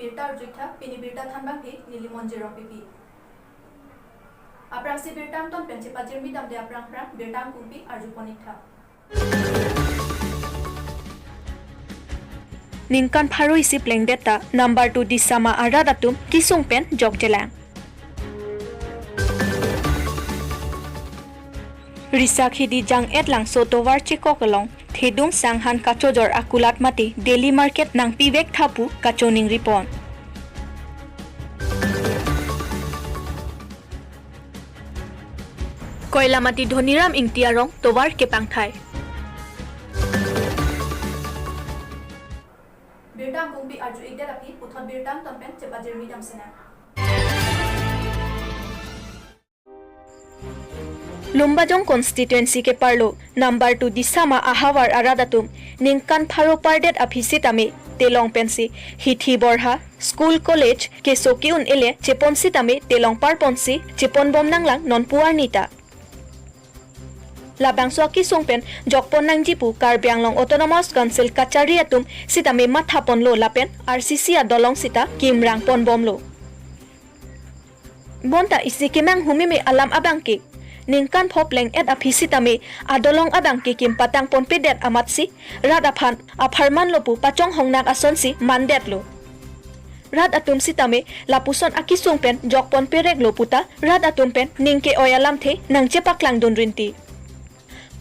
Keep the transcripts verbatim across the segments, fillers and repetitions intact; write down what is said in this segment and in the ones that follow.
Birta arjuiktha, pini birta thanbangke neli Monjir Rongpipi. Aphrangsi birta angton pen chepajirmi damde aphrang aphrang birta angkungpi arjupon-iktha. Ningkan pharo isi plengdet ta number two Disama arat atum kesung pen jokjelang. Risakhidi Jang-et Langso tovar chekok along thedung sanghan kachojor akulat mate daily market nangpivektha pu kachoningripon. Koilamati Dhoniram Ingti arong tovar kepangthai. Birta angkungpi arju-ikdet aphi puthot birta angton pen chepajirmi damsinang. Lumbajong constituency keparlo number two Disama ahavar arat atum ningkan pharo pardet aphi sitame telong pensi hithi borha, school college keso ke-un ele chepon sitame telong parponsi cheponbom nanglang nonpu arni ta. Labangso akesung pen jokpon nangji pu Karbi Anglong Autonomous Council kachari atum sitame mathaponlo lapen R C C adolong sita kimrangponbomlo. Bonta isi kemang humeme alam abangke ningkan pho plengdet aphi sitame adolong abangke kim patangponpedet amatsi rat aphan apharmanlo pu pachonghongnak asonsi mandetlo. Rat atum sitame lapuson akesung pen jokponpereklo puta rat atum pen ning ke-oi alamthe nangchepaklangdun rinti.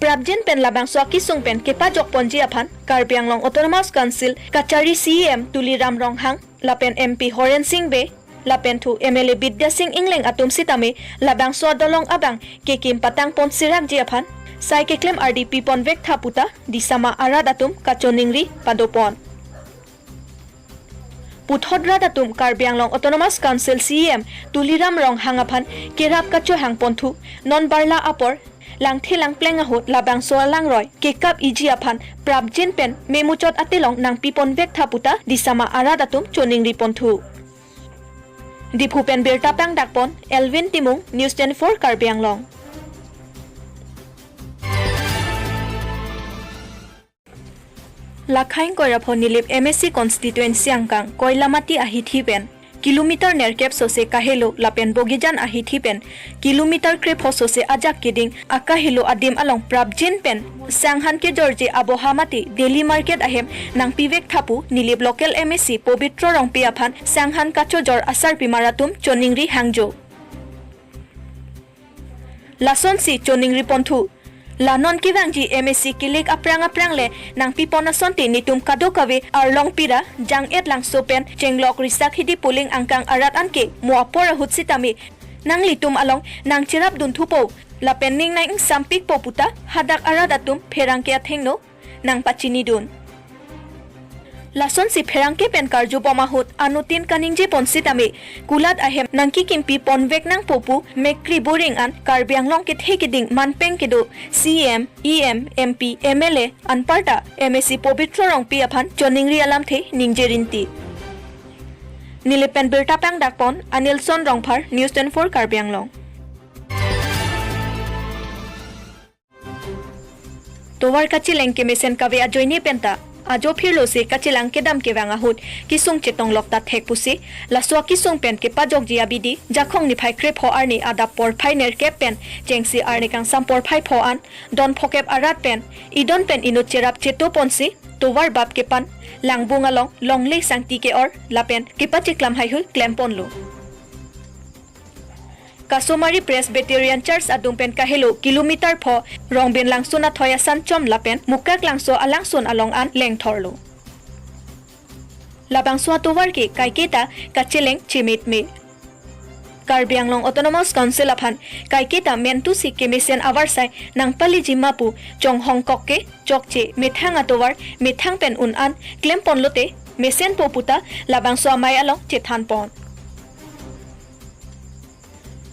Prapjin pen labangso akesung pen kepajokponji aphan Karbi Anglong Autonomous Council kachari C E M Tuliram Ronghang lapen M P Horen Sing Bey lapen thu M L A Bidya Sing Engleng atum sitame labangso adolong abangke kim patangponsirakji aphan sai keklem ardi piponvektha puta Disama arat atum kachoningri padopon. Puthot rat atum Karbi Anglong Autonomous Council C E M Tuliram Ronghang aphan kerap kachohangponthu non barla apor langthe langpleng ahut labangso alangroi kekap-iji aphan prapjin pen memuchot atelong nangpiponvektha puta Disama arat atum choningriponthu. Diphu pen birta pangdakpon Elvin Timung, News twenty-four Karbi Anglong. Lakhaing Koirapho Nilip M A C constituency angkang Koilamati ahithi pen kilometer nerkep sose kahelo lapen Bogijan ahithi pen kilometer krepho sose ajak keding akahelo adim along prapjin pen sanghan kejorje aboha mate daily market ahem nangpivektha pu Nilip local M A C Pobitro Rongpi aphan sanghan kachojor asarpimar atum choningri hangjo. Lasonsi choningriponthu. La non kevangji M A C kilik aphrang aphrang le nangpipon asonte netum kadokave arlong pira Jang-et Langso pen chenglok Risakhidi polling angkang arat anke mo apor ahut sitame nanglitum along nangcherapdunthupo lapen ning nang-ingsampikpo puta hadak arat atum pherangke athengno nangpachinidun. Lasonsi pherangke pen karjubom ahut anuttin kaningjepon sitame kulat ahem nangkikimpiponvek nangpo pu mekri boring an Karbi Anglong kethe keding manpeng kedo C E M, E M, M P, M L A anparta M A C Pobitro Rongpi aphan choningri alamthe ningje rinti. Nilip pen birta pangdakpon Anilson Rongphar, News twenty-four Karbi Anglong. Tovar kacheleng kemesen kave ajoine penta ajo phirlo se kachelang kedam kevang ahut kesung chetonglok ta thek pusi laso akesung pen kepajokji abidi Jakhong niphai krepho arni adap porphai nerkep pen chengsi arni kangsam porphai pho an don phokep arat pen idon pen inut cherap chetoponsi tovar bap kepan langbung along longle sangti ke-or lapen kepacheklam haihui klemponlo. Kasomari Presbyterian Church adung pen kahelo kilometer pho Rongbin Langso Nathoi Asanchom lapen Mukak Langso alangsun along an lengthorlo. Labangso atovar ke kaiketa kacheleng chimitme. Karbi Anglong Autonomous Council aphan kaiketa mentusi kemesen avarsai nangpaliji ma pu chonghongkok ke chokche methang atovar methang pen un an klemponlote mesenpo puta labangso amei along chethanpon.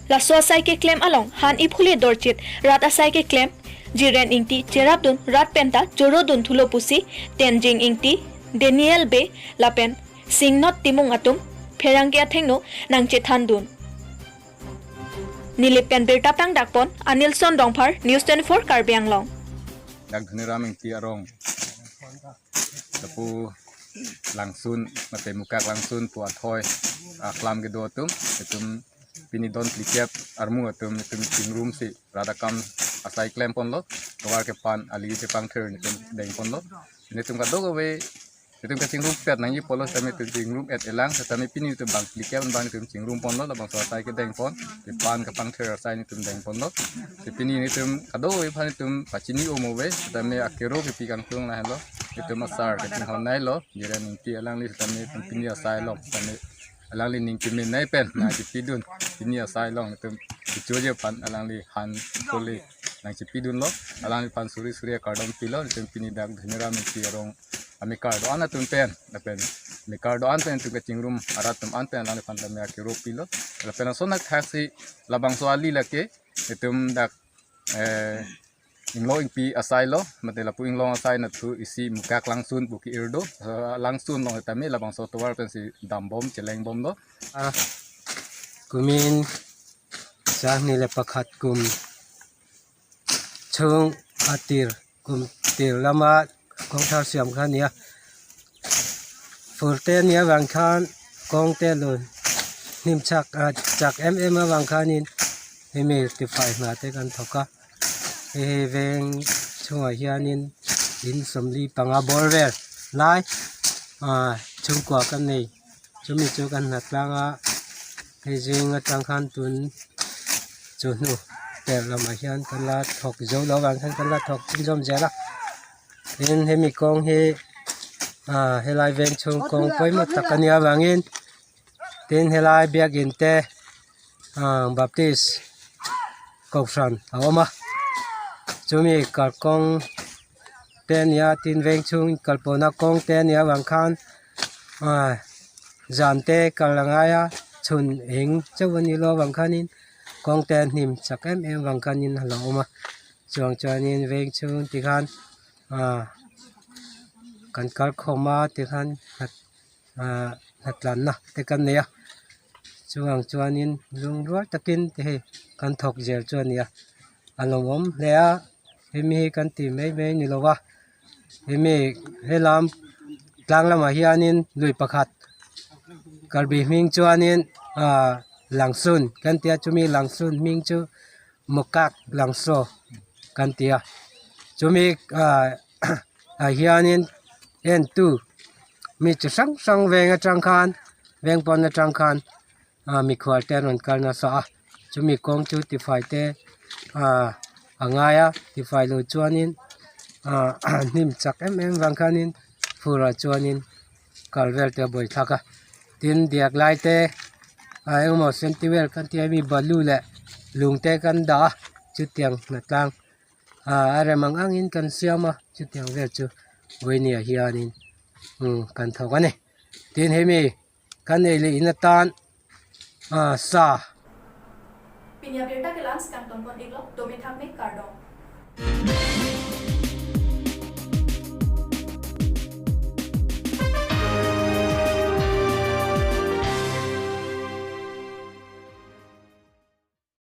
Laso asai keklem along han iphule dorchit rat asai keklem Jiren Ingti cherapdun rat penta chorodunthulo pusi Tenjing Ingti, Daniel Bey lapen Singnot Timung atum pherangke athengno nangchethandun. Nilip pen birta pangdakpon Anilson Rongphar, News twenty-four Karbi Anglong. Dak Dhoniram Ingti arong. Lapu Langsun, mate Mukak Langsun pu athoi aklam kedo atum, itum pini don phlikep armu atum itum chingrumsi rat akam asai klemponlo, tovar kepan ali chepangther itum dengponlo. Itum kadokave itum kachingrumpet nangji pulo setame itum chingrum-et-elang, setame pini itum bang phlikep abang itum chingrum ponlo, labangso asai kedengpon, kepan kepangther asai itum dengponlo. Te pini itum kadokave aphan itum pachini-o move, setame akero kepi kangtung lahelo, itum asar kachinghon nailo, Jiren Ingti alangli setame itum pini asai along, setame alangli ning kemenei pen nangchipidun, pini asai along itum kechoji aphan alangli han kole nangchipidunlo, alangliphan suri suri akardom pilo, itum pini dak Dhoniram Ingti arong amekar do-an atum pen, lapen mekar do-an pen itum kachingrum arat atum an pen alangliphan tame akero pilo, lapen ason athaksi labangso ali lake itum dak, eh, Inglong Ingpi asailo, mate lapu Inglong asai nathu isi Mukak Langsun pu ke-irdo, eh, Langsun along tame labangso tovar pensi dambom chelengbomlo. Ah, kumin sahni le pakhat kum chung atir kum tir lama kongthar siam khan ya. Furte nia vangkhan kongte lo nimchak, ah, chak em em avangkhan in hemi tiphai mate kan thoka. He veng chunga hianin in somli panga borver lai, ah, chungkua kan nei. Chumi chu kan natlang a hejing atang khan tun chunu tel lama hian kan la thok jo lo vangkhan kan la thok chinjom jela. In hemi kong he, ah, helai veng chung kong poimo tak kania vangin. Tin helai biak inte, ah, Baptist Koksan a-oma. Chumi kalkong ten ya tin veng chung kalpona kong ten ya vangkhan, ah, jante kalangaya chun eng chawani lo vangkhan in kong ten nimchak em em vangkhan in hala oma. Chuang chuan in veng chung tikhan, ah, kan kalkhoma tikhan hat, ah, hatlan na te kan neya. Chuang chuan in lungrual takin te he kan thok jel chuan ya. Along om le a, hemi he kan ti mei mei ni lo va. Hemi helam tlang lama hianin lui pakhat. Karbi hming chuanin, ah, Langsun kan tia, chumi Langsun hming chu Mukak Langso kan tia. Chumi, ah, ahianin en tu mi chusang sang veng atang khan, veng pon atang khan, ah, mi khwal te ron kal na sa a. Chumi kong chu tiphai te, ah, angaya, tiphai lo chuanin, ah, nimchak em em vangkhanin, phura chuanin, kalvel te boi thaka. Tin diak lai te, ah, engmo sentivel kan ti ami balu le, lung te kan da, chutiang natlang. Ah, aremang angin kan siama, chutiang vel chu, boi ni ahianin, hmm, kan thok ani. Tin hemi, kan ele inatan, ah, sa. Pini abirta ke lans kangton pon iklo, domi thak me kardom.